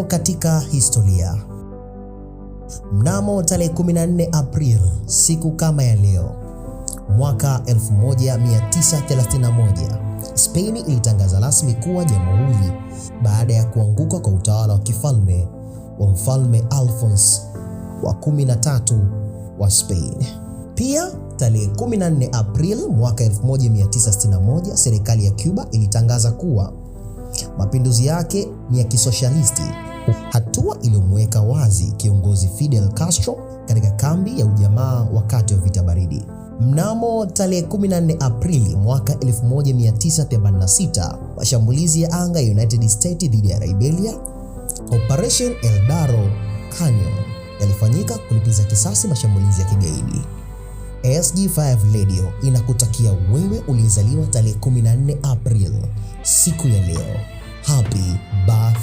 Leo katika historia. Mnamo tarehe 14 April, siku kama ya leo, mwaka 1931, Spain ilitangaza rasmi kuwa jamhuri baada ya kuanguka kwa utawala wa kifalme wa Mfalme Alphonse wa 13 wa Spain. Pia tarehe 14 April mwaka 1961, serikali ya Cuba ilitangaza kuwa mapinduzi yake ni ya kisoshalisti, hatua iliyomweka wazi kiongozi Fidel Castro katika kambi ya ujamaa wakati wa vita baridi. Mnamo tarehe 14 Aprili mwaka 1986, mashambulizi ya anga ya United States dhidi ya Liberia, Operation Eldorado Canyon, yalifanyika kulipiza kisasi mashambulizi ya kigaidi. SG5 Radio inakutakia wewe uliyezaliwa tarehe 14 April, siku ya leo, happy birthday.